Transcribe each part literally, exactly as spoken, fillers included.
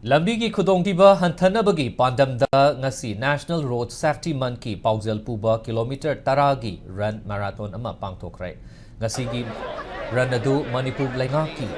ꯂꯝꯕꯤꯒꯤ ꯈꯨꯗꯣꯡꯊꯤꯕ ꯍꯟꯊꯅꯕꯒꯤ ꯄꯥꯟꯗꯝꯗ ꯉꯁꯤ National Road Safety Monthꯀꯤ ꯄꯥꯎꯖꯦꯜ ꯄꯨꯕ ꯀꯤꯂꯣꯃꯤꯇꯔ ꯇꯔꯥꯒꯤ run marathon ꯑꯃ ꯄꯥꯡꯊꯣꯛꯈ꯭ꯔꯦ꯫ ꯉꯁꯤꯒꯤ run ꯑꯗꯨ ꯃꯅꯤꯄꯨꯔ ꯂꯩꯉꯥꯛꯀꯤ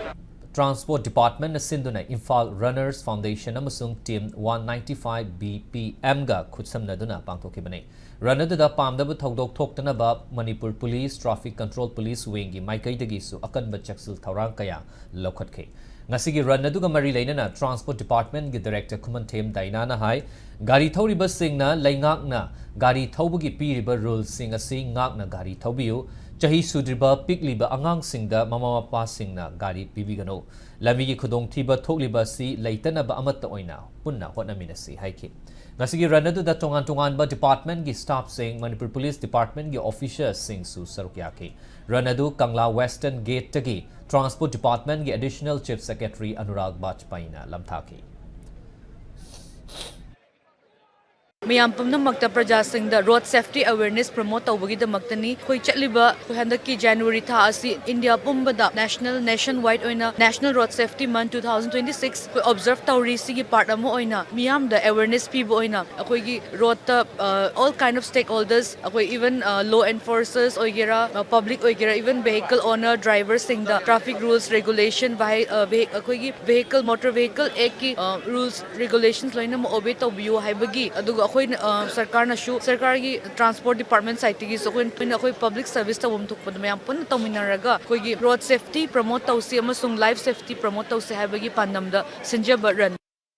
Transport Departmentꯅ ꯁꯤꯟꯗꯨꯅ Imphal Runners Foundation ꯑꯃꯁꯨꯡ Team one ninety-five B P Mꯒ ꯈꯨꯠꯁꯝꯅꯗꯨꯅ ꯄꯥꯡꯊꯣꯛꯈꯤꯕꯅꯤ꯫ Run ꯑꯗꯨꯗ ꯄꯥꯝꯗꯕ ꯊꯧꯗꯣꯛ ꯊꯣꯛꯇꯅꯕ Manipur Police, Traffic Control Police Wingꯒꯤ ꯃꯥꯏꯀꯩꯗꯒꯤꯁꯨ ꯑꯀꯟꯕ ꯆꯦꯛꯁꯤꯜ ꯊꯧꯔꯥꯡ ꯀꯌꯥ ꯂꯧꯈꯠꯈꯤ꯫ ꯉꯁꯤꯒꯤ run ꯑꯗꯨꯒ ꯃꯔꯤ ꯂꯩꯅꯅ Transport Departmentꯒꯤ Director ꯈꯨꯃꯟꯊꯦꯝ ꯗꯥꯏꯅꯥꯅ ꯍꯥꯏ, ꯒꯥꯔꯤ ꯊꯧꯔꯤꯕꯁꯤꯡꯅ ꯂꯩꯉꯥꯛꯅ ꯒꯥꯔꯤ ꯊꯧꯕꯒꯤ ꯄꯤꯔꯤꯕ ruleꯁꯤꯡ ꯑꯁꯤ ꯉꯥꯛꯅ ꯒꯥꯔꯤ ꯊꯧꯕꯤꯌꯨ, ꯆꯍꯤ ꯁꯨꯗ꯭ꯔꯤꯕ ꯄꯤꯛꯂꯤꯕ ꯑꯉꯥꯡꯁꯤꯡꯗ ꯃꯃꯥ ꯃꯄꯥꯁꯤꯡꯅ ꯒꯥꯔꯤ ꯄꯤꯕꯤꯒꯅꯨ, ꯂꯝꯕꯤꯒꯤ ꯈꯨꯗꯣꯡꯊꯤꯕ ꯊꯣꯛꯂꯤꯕ ꯑꯁꯤ ꯂꯩꯇꯅꯕ ꯑꯃꯠꯇ ꯑꯣꯏꯅ ꯄꯨꯟꯅ ꯍꯣꯠꯅꯃꯤꯟꯅꯁꯤ ꯍꯥꯏꯈꯤ꯫ ꯉꯁꯤꯒꯤ run ꯑꯗꯨꯗ ꯇꯣꯉꯥꯟ ꯇꯣꯉꯥꯟꯕ departmentꯀꯤ staffꯁꯤꯡ, ꯃꯅꯤꯄꯨꯔ Police Departmentꯀꯤ officerꯁꯤꯡꯁꯨ ꯁꯔꯨꯛ ꯌꯥꯈꯤ꯫ Run ꯑꯗꯨ ꯀꯪꯂꯥ Western Gateꯇꯒꯤ Transport Departmentꯀꯤ Additional Chief Secretary Anurag ꯕꯥꯖꯄꯥꯏꯅ ꯂꯝꯊꯥꯈꯤ꯫ ꯃꯌꯥꯝ ꯄꯨꯝꯅꯃꯛꯇ ꯄ꯭ꯔꯖꯥꯁꯤꯡꯗ road safety awareness promote ꯇꯧꯕꯒꯤꯗꯃꯛꯇꯅꯤ꯫ ꯑꯩꯈꯣꯏ ꯆꯠꯂꯤꯕ, ꯑꯩꯈꯣꯏ ꯍꯟꯗꯛꯀꯤ January ꯊꯥ ꯑꯁꯤ India ꯄꯨꯝꯕꯗ national, nationwide ꯑꯣꯏꯅ National Road Safety Month two thousand twenty-six ꯑꯩꯈꯣꯏ observe ꯇꯧꯔꯤ꯫ ꯁꯤꯒꯤ part ꯑꯃ ꯑꯣꯏꯅ ꯃꯤꯌꯥꯝꯗ awareness ꯄꯤꯕ ꯑꯣꯏꯅ ꯑꯩꯈꯣꯏꯒꯤ roadꯇ, ꯑ, all kind of stakeholders, ꯑꯩꯈꯣꯏ even, ꯑ, law enforcers ꯑꯣꯏꯒꯦꯔꯥ, ꯑ, public ꯑꯣꯏꯒꯦꯔꯥ, even vehicle owner, driverꯁꯤꯡꯗ traffic rules, regulation, ꯚꯥꯏ-, ꯑ, ꯚꯦ-, ꯑꯩꯈꯣꯏꯒꯤ vehicle, Motor Vehicle Actꯀꯤ, ꯑ, rules, regulations ꯂꯣꯏꯅꯃꯛ obey ꯇꯧꯕꯤꯌꯨ ꯍꯥꯏꯕꯒꯤ, ꯑꯗꯨꯒ ꯑꯩꯈꯣꯏꯅ, ꯑ, ꯁꯔꯀꯥꯔꯅꯁꯨ, ꯁꯔꯀꯥꯔꯒꯤ Transport Department sideꯇꯒꯤꯁꯨ ꯑꯩꯈꯣꯏꯅ, ꯑꯩꯈꯣꯏꯅ public service ꯇꯧꯐꯝ ꯊꯣꯛꯄꯗ ꯃꯌꯥꯝ ꯄꯨꯟꯅ ꯇꯧꯃꯤꯟꯅꯔꯒ ꯑꯩꯈꯣꯏꯒꯤ road safety promote ꯇꯧꯁꯤ ꯑꯃꯁꯨꯡ life safety promote ꯇꯧꯁꯤ ꯍꯥꯏꯕꯒꯤ ꯄꯥꯟꯗꯝꯗ ꯁꯤꯟꯖꯕ run꯫